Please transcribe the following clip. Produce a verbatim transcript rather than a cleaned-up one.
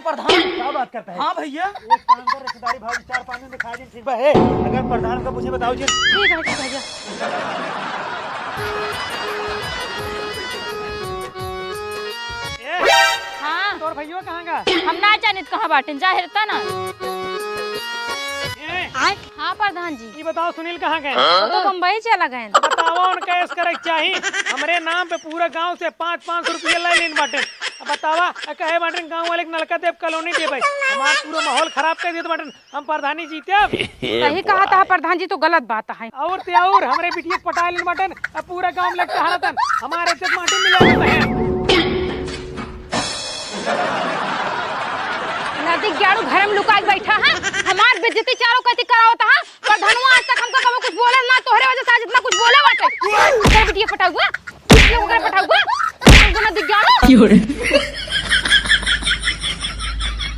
प्रधान। का बात करता है? हाँ भैया। एक काम कर, रिश्तेदारी भाई चार पाँच दिन दिखा दे, ठीक बा? हे, अगर प्रधान का पूछे, बताओ जी। ठीक है, ठीक है भैया। ए, हाँ। तोर भैया कहाँ का? हम ना जानित कहाँ बाटेन, जा हेरता ना। ए, हाँ प्रधान जी। ई बताओ सुनील कहाँ गए? वो तो बम्बई चला गए। बतावा उनका ऐस करे के चाही। हमरे नाम पे पूरा गांव से पाँच पाँच सौ रुपया ले लेन बाटेन। अब बतावा, आ कहे बाटेन गांव वाले के नलका देब, कॉलोनी देबे। हमार पूरा माहौल खराब कर देत बाटेन। हम प्रधानी जीते अब। सही कहा था प्रधान जी, तो गलत बात है। और ते और हमरे बिटिया के पटा लेन बाटेन, अब पूरा गांव में लग टहरतन। हमारे इज्जत माटी में मिला रहता है। नदी ग्यारू घर में लुका के बैठा है, हमार बेइज्जती चारों कती करावत है। प्रधानवा आज तक हमका कबो कुछ बोले ना, तोहरे वजह से आज इतना कुछ बोले बाटे। ओकरे बिटिया पटाउआ, ओकरे पटाउआ, ओकरे दिख जाओ। क्यों रे?